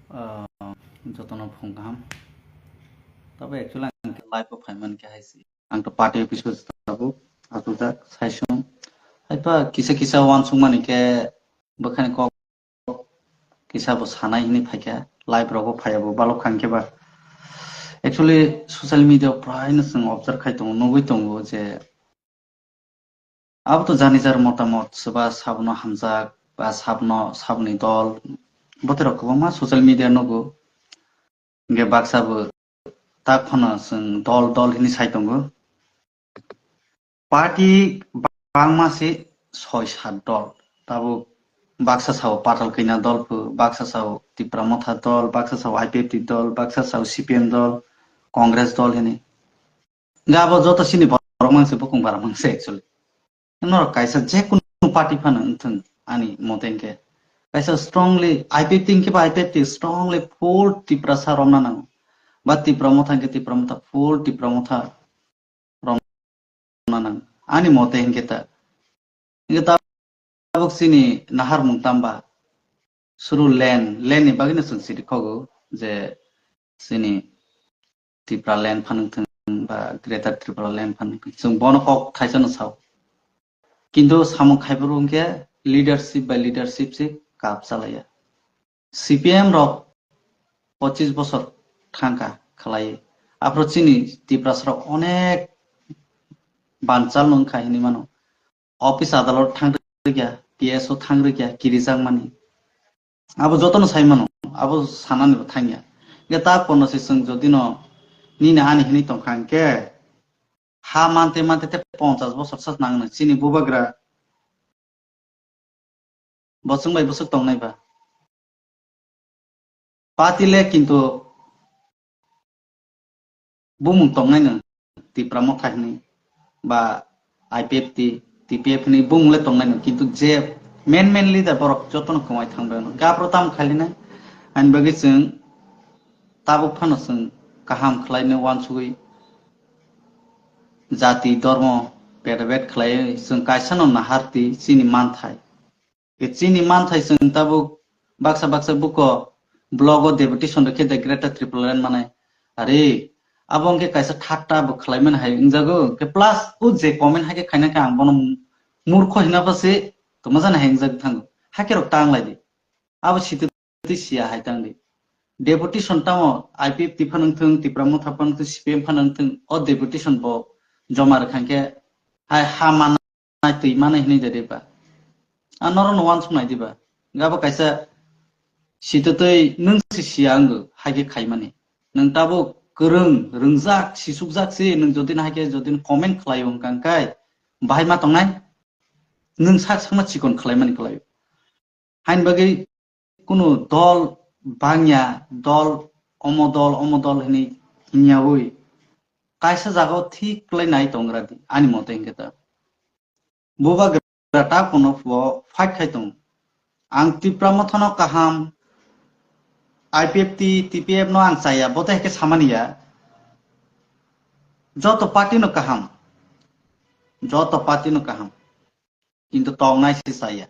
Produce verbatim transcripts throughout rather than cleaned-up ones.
Ah, jotono phung kaham. Tabo actually ang live o phaiman khe hai si. Ang to party office o tabuk, asukjak, saisung. Haiba kisa kisa uansukmani khe bwkhani kok kisa bo sanai hwnwi phaikha, live rogo phaiya bo balok kha hwnkhe ba. Actually, social media o prai no chwng observe khai tongo, nugwi tongo je abo to jani jar motamot, soba sabno hamjak, ba sabno, sabni dol, bote rok kwbangma social media nugo. Hwnkhe baksa bo tak phano chwng dol dol hwnwi sai tongo. Party bangma se soi sat dol. Tabuk baksa sao Patal Kanya dol phu, baksa sao Tipra Motha dol, baksa sao I P F T dol, baksa sao C P M dol, Congress dol hwnwi. Hwnkhe abo joto chini borok mang se, bukung bara mang se actually. Norok kaisa je kunu party phano wngthung ani mote hwnkhe. Kaisa strongly I P F T hwnkhe ba I P F T strongly full Tiprasa romna nango. Ba Tipra Motha hwnkhe Tipra Motha full Tipra Motha romna nango. Ani mote hwnkhe ta. Hwnkhe tabuk chini naharmung tamba suru land, land ni bagwino chwng siri khogo je chini Tipra land phanwng thwng ba Greater Tripura land phanwng thwng, chwng bono kok thaisano sao. Kintu samung khaiphuru hwnkhe leadership by leadership se kap chalaiya. C P M rok pochis bosor thangkha khlai. Aphuru chini Tiprasa rok onek banchal nung kha hinwi mano. Office adalot thang rwkya, P S o thang rwkya, kirijak mani. Abo jotono sai mano, abo sanani bo thangya. Hwnkhe ta kono se chwng jodi no nini ani hinwi tongkha hwnkhe ha mante mante te ponchas bosor sa nang nang chini bubagra bosong bai bosok tongnai ba. Party le kintu bumung tongnai no Tipra Motha hwnwi ba I P F T, T P F hwnwi bumung le tongnai no, kintu je main main leader borok jotono kwmai thangbai no. Gapro tam khali nai, ani bagwi chwng tabuk phano chwng kaham khlai no uansugwi jati, dormo, beda bed khlai chwng kaisa no nahar twi chini manthai. Ke chini manthai chwng tabuk baksa baksa buko blog o deputation rwkhe de Greater Tripura Land manai. Are, abo hwnkhe kaisa thatta bo khlaimani hai wngjago. Ke plus o je comment hai khe khaina khe ang bono murkho hina pase tongma jani hai wngjak thango. Hakhe rok tang lai di. Abo sitwtwi siya hai tang di. Deputation tamo I P F T phano wngthung, Tipra Motha phano wngthung, C P M phano wngthung, o deputation bo joma rwkha khe hai ha man nai twi manai hinwi de diba. A norokno uansuk nai diba. Gabo kaisa sitwtwi nwng se siya wngo, hai khe khaimani. Nwng tabuk kwrwng, rwngjak, sisukjak se, nwng jodi no hai khe jodi no comment khlai wng kang kai, bahai ma tongnai? Nwng sak sakma chikon khlaimani khlai o. Haini bagwi kunu dol bangya, dol omo dol, omo dol hinwi himyawi kaisa jagao thik khlai nai tongra di, ani mote hwnkhe ta. Bubagra ta kuno phuo fight khai tongo. Ang Tipra Mothano kaham, I P F T, T P F no ang chaya, bote hwnkhe samani ya. Joto party no kaham, joto party no kaham. Kintu tongnai se chaya.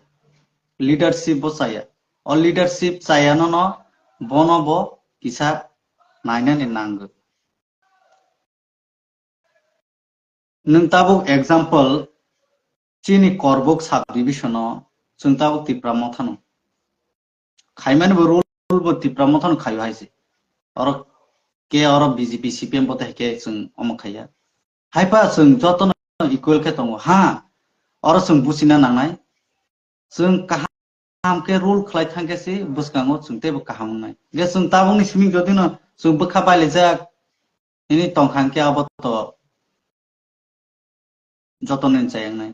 Leadership bo chaya. O leadership chaya no no bono bo kisa nainani nango. Nwng tabuk example chini Korbuk subdivision o chwng tabuk Tipra Mothano. Khaimani bo rule bo Tipra Mothano khaio hai se. Oro ke oro B J P C P M bo te ke chwng omo khaiya. Haipa chwng jotono equal khe tongo. Ha, oro chwng buchina nangnai. Chwng kaham khe rule khlai thang khe se bwskango chwng teibo kaham wngnai. Ge chwng tabukni simi jodi no chwng bwkha bailaijak hini tong kha hwnkhe abo to jotono ni chayang nai.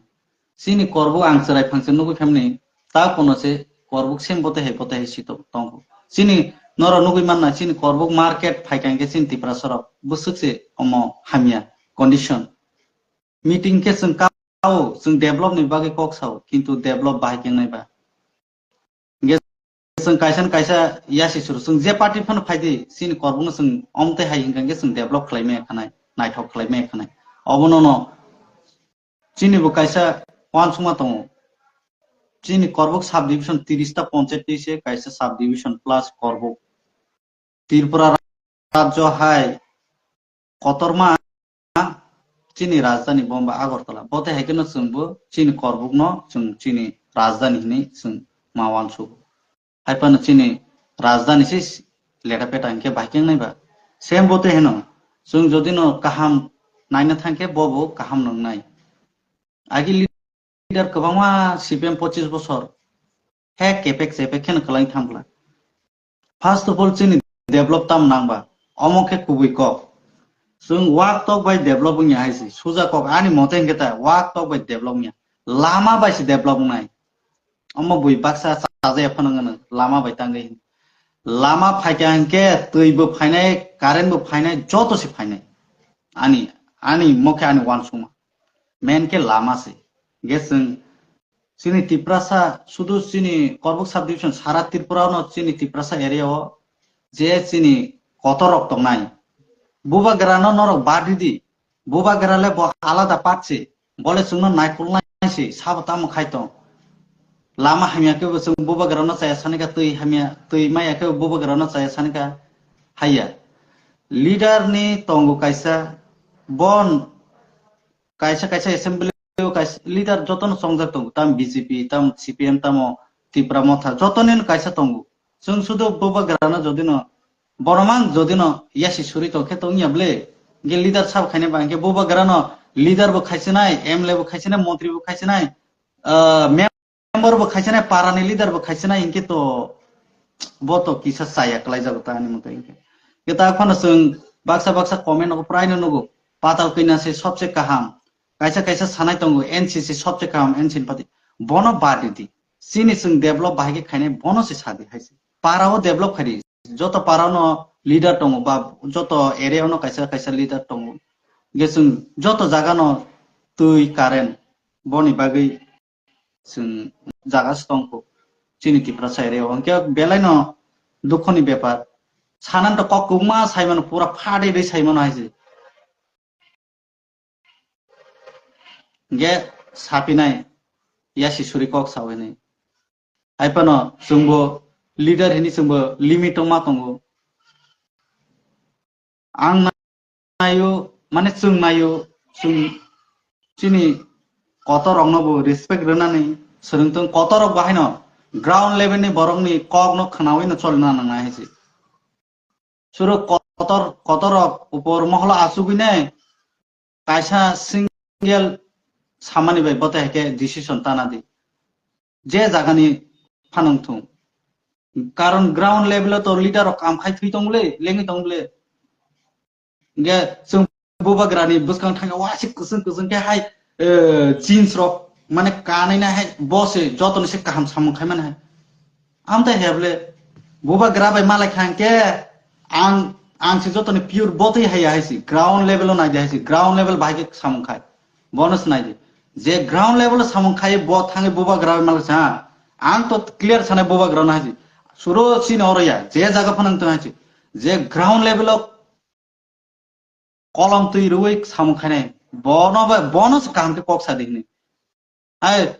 Chini Korbuk ang chwrai phang se nugwi phaimani ta kono se Korbuk sem bote hai bote hai si to-, tongkho. Chini norok nugwi manna chini Korbuk market phai kang khe chini Tiprasa rok bwswk se omo hamya condition. Meeting khe chwng kao, chwng develop ni bagwi kok sao, kintu develop bahai khe wngnai ba. Hingke chwng kaisa na kaisa yasi suru, chwng je party phano phaidi, chini Korbuk no chwng omtwi hai hingka hingke chwng develop khlai maya khanai, naithok khlai maya khanai. Obono no chini bo kaisa uansukma tongo. Chini Korbuk sub division tiris ta ponchayat twi se kaisa sub division plus Korbuk. Tripura rajyo hai kotorma chini rajdhani Bombay Agartala. Bote hai kheno chwngbo chini Korbukno chwng chini rajdhani hinwi chwng ma uansugo. Hai phano chini rajdhani se leta peta hinkhe bai khe wngnai ba. Same bote heno. Chwng jodi no kaham naina thangkhe bobo kaham no wngnai. Agi leader kwbangma C P M pochis bosor. He kepek chepek kheno kwlai thangla. First of all, chini develop tam nangba. Omo khe kubui kok. Chwng wak tok bai develop wngya hai se. Suja kok ani mote hinkhe ta wak tok bai develop wngya. Lama bai se develop wngnai. Omo bui baksa chajaya phano wngano lama bai tangwi. Lama phaikha hinkhe twi bo phainai, current bo phainai, joto se phainai. Ani, ani mokhe ani uansukma. Main khe lama se. Ge chwng chini Tiprasa, sudu chini Korbuk subdivision, sara Tripura no chini Tiprasa area o je chini kotor rok tongnai. Bubagra no norok bad ridi. Bubagra le bo alada part se. Bole chwngno naikolnai se, sabo tamo khai tong. Lama hamya khe bo chwng Bubagra no chaya sanika, twi hamya, twi maya khe bo Bubagra no chaya sanika haiya. Leader ni tongo kaisa, bon kaisa kaisa assembly o kaisa leader jotono chongjak tongo, tam B J P, tam C P M, tamo Tipra Motha, jotono kaisa tongo. Chwng sudu Bubagra no jodi no, boromang jodi no yasi suri tong khe tong ya ble, ge leader sab khaina ba, ge Bubagra no leader bo khaisinai, M L A bo khaisinai, montri bo khaisinai, ah, member bo khaisinai, para ni leader bo khaisinai, hinkhe to bo to kisa chaya kwlai jago ta ani mote hinkhe. Ge ta phano chwng baksa baksa comment no prai no nugo, patal kina se sobse kaham. Kaisa kaisa sanai tongo, N C C sobse kaham, N C C party. Bono bad di. Chini chwng develop bahai khe khainai, bono se sadi hai se. Para o develop khai di. Joto para no leader tongo, ba joto area no kaisa kaisa leader tongo. Ge chwng joto jaga no twi, current, boni bagwi chwng jaga se tongkho. Chini Tiprasa area o. Hwnkhe belai no dukho ni bepar. Sanan to kok kubuma sai mano, pura phade de sai mano hai se. Ge sapinai, yasi suri kok sawi ni. Hai phano chwngbo leader hini chwngbo limit tongma tongo. Ang nayo, mane chwng nayo, chwng chini kotor rokno bo respect rwnani swrwng tong. Kotor rok bo haino ground level ni borok ni kok no khwnawi no cholna nangnai hai se. Suro kotor, kotor rok upor moholo asugwi nai kaisa single samani bai bote hai khe decision tana di. Je jagani phanang thung. Karon ground level o to leader rok kam khai thwi tong le, lengwi tong le. Ge chwng Bubagrani bwskang thangya waisi kwchwng kwchwng khe hai, eh, jeans rok mane kanwi nai hai bo se jotoni se kaham samung khai mani hai. Amtai heble Bubagra bai malai kha hwnkhe ang, ang se jotoni pure botwi haiya hai se ground level o naidi hai se ground level bai khe samung khai. Bono se naidi. Je ground level o samung khai bo thangwi Bubagra bai malai sa. Ang to clear sanai Bubagra no hai se. Suro chini oro ya. Je jaga phano wng tong hai se. Je ground level o kolom twi rwui samung khainai. Bono ba, bono se kaham khe kok sa di hwnwi. Hai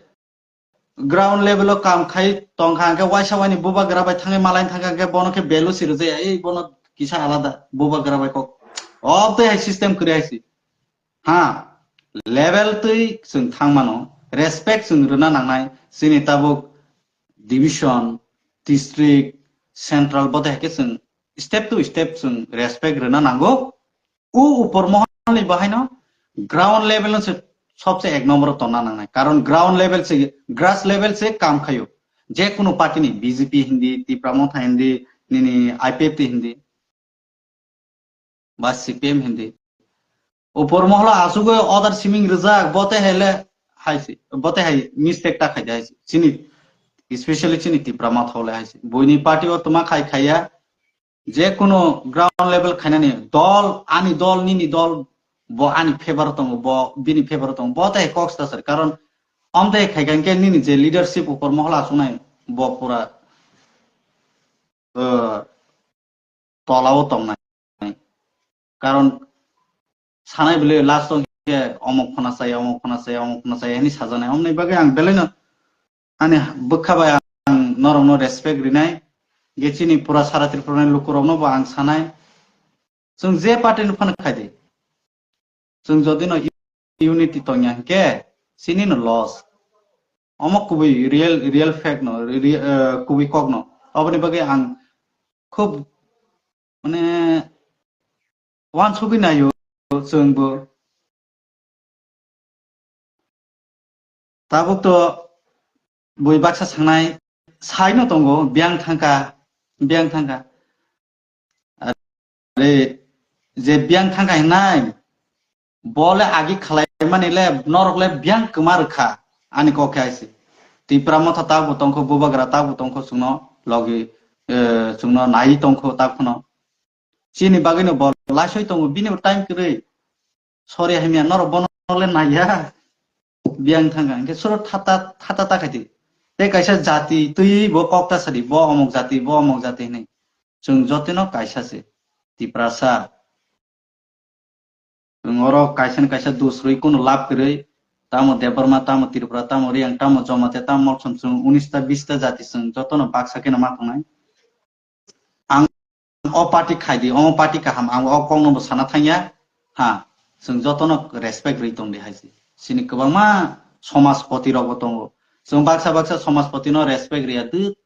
ground level o kam khai tong kha hwnkhe waisa waini Bubagra bai thangwi malai thang kha hwnkhe bono khe value si rwjaya. Ei bono kisa alada Bubagra bai kok. Obtwi hai system kwrwi hai si. Ha, level twi chwng thang mano. Respect chwng rwna nangnai. Chini tabuk division, district, central bote hai khe chwng step to step chwng respect rwna nango. O upor mohor ni bahaino ground level no se sobse ek number o tonna nangnai. Karon ground level se, grass level se kam khayo. Je kunu party ni B J P hindi, Tipra Motha hindi, nini I P F T hindi, ba C P M hindi. Upor moholo asugwi order siming rijak, bote hai le hai se, bote hai mistake ta khai de hai se. Chini, especially chini Tipra Motha le hai se. Buini party o tuma khai khaiya, je kunu ground level khainani dol, ani dol, nini dol, bo ani favor tongo, bo bini favor tongo, bo tai kok sta sir. Karon amtai khai kha hwnkhe nini je leadership upor moholo asuknai, bo pura, eh, tola o tongnai. Karon sanai bwle last o khe omok phana chaya, omok phana chaya, omok phana chaya hwnwi sajaknai. Omoni bagwi ang belai no ani bwkha bai ang norokno respect rinai. Ge chini pura sara Tripura ni lukurokno bo ang sanai. Chwng je party no phano khai di. Chwng jodi no unity tongya hwnkhe chini no loss. Omo kubui real, real fact no, re-, re-, eh, kubui kok no. Oboni bagwi ang khub, mane, wansugwi naio chwngbo. Tabuk to bui baksa sangnai saino tongo, biyang thangkha, biyang thangkha. Are, je biyang thangkha hinai, bole agi khlai mani le, norok le biyang kwma rwkha, ani kok khe aisi. Tipra motha tabuk tongkho, bubagra tabuk tongkho, chwngno logi, eh, chwngno nai tongkho, tabuk phano. Chini bagwi no bo laisoi tongo, bini bo time kwrwi. Sorry hamya, norok bono le naiya. Biyang thangkha, hwnkhe suro thata, thata ta khaidi. Tei kaisa jati twi bo kok ta sadi, bo omok jati, bo omok jati hinwi. Chwng jotono kaisa se, Tiprasa. Chwng oro kaisa ni kaisa dusrwi kunu lab kwrwi, tamo Debbarma, tamo Tripura, tamo Riyang, tamo Jamatia, tamo Molsom, chwng unis ta, bis ta jati chwng jotono baksa kheno ma tongnai. Ang o party khai di, omo party kaham, ang o kokno bo sana thangya. Ha, chwng jotono respect rwi tong di hai se. Chini kwbangma somajpoti rok bo tongo. Chwng baksa baksa somajpoti no respect riya, dut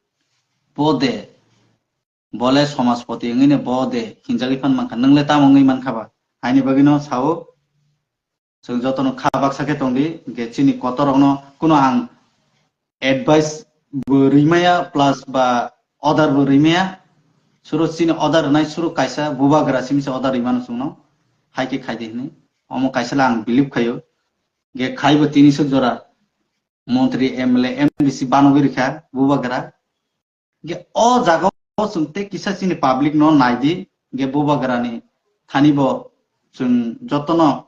bo de. Bole somajpoti wngwi ne bo de hinjagwi phan mankha. Nwng le tamo wngwi mankha ba? Haini bagwi no sao. Chwng jotono kha baksa khe tong di, hwnkhe chini kotor rokno kuno ang advice bo rwi maya plus ba order bo rwi maya. Suru chini order rwnai suru kaisa bubagra simi se order rwi mano chwngno. Hai khe khai di hinwi. Omo kaisa le ang believe khaio. Hwnkhe khai bo tini swk jora montri, M L A, M D C banogwi rikha bubagra. Hwnkhe o jaga o chwng tei kisa chini public no nai di, hwnkhe bubagra ni thani bo chwng jotono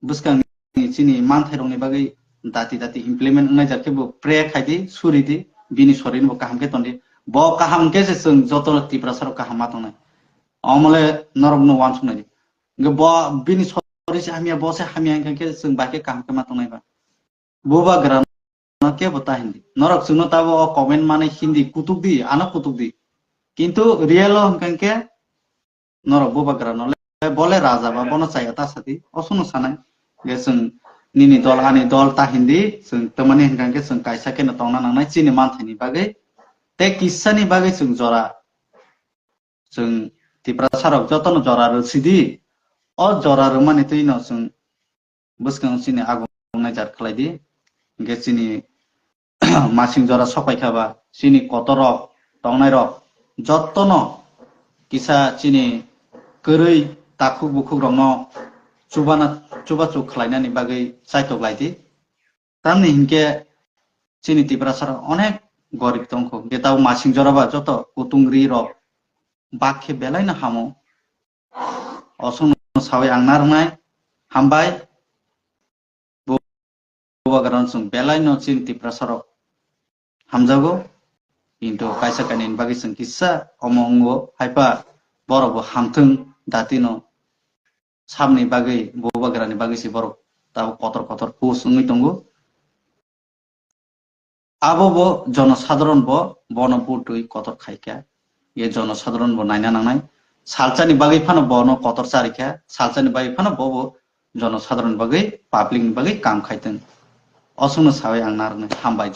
bwskang ni chini manthai rok ni bagwi dati dati implement wngnai jak khe bo pray khai di, suri di, bini sorir bo kaham khe ton di. Bo kaham khe se chwng joto Tiprasa rok kaham ma tongnai. Omo le norok no wansuk nai di. Hwnkhe bo bini sorir se hamya, bo se hamya hwnkhe chwng bai khe kaham khe ma tongnai ba. Bubagra no kebo ta hindi. Norok chwngno tabo o comment mani hindi kutuk di, ano kutuk di. Kintu real o hwnkhe norok bubagra no le bole raja ba bono chaya ta sadi. O suno sanai. Ge chwng nini dol ani dol ta hindi, chwng tamani hwnkhe chwng kaisa khe no tongna nangnai chini manthai ni bagwi. Tei kisa ni bagwi chwng jora. Chwng Tiprasa rok jotono jora rw sidi. O jora rwmani twi no chwng bwskang chini agung nai jar khlai di. Hwnkhe chini masing jora sok pai kha ba, chini kotor rok, tongnai rok, jotono kisa chini kwrwi takhuk bukhuk rokno chubana, chubachu khlainani bagwi chaitok lai di. Tamni hinkhe chini Tiprasa rok onek gorib tongkho. Hwnkhe tabuk masing jora ba joto kutung ri rok bak khe belai no hamo. Osongno sawi ang narwknai. Hambai. Bo-, bubagra no chwng belai no chini Tiprasa rok hamjago. Kintu kaisa kainwi bagwi chwng kisa omo wngo. Haipa borok bo hamthwng dati no samni bagwi, bubagra ni bagwi se borok tabuk kotor kotor post wngwi tongo. Abo bo jonosadharon bo bono vote rwi kotor khai kha. Ye jonosadharon bo naina nangnai. Salsa ni bagwi phano bono kotor chari kha. Salsa ni bagwi phano bo bo jonosadharon bagwi, public ni bagwi kam khai tong. Osongno sawi ang narwknai. Hambai.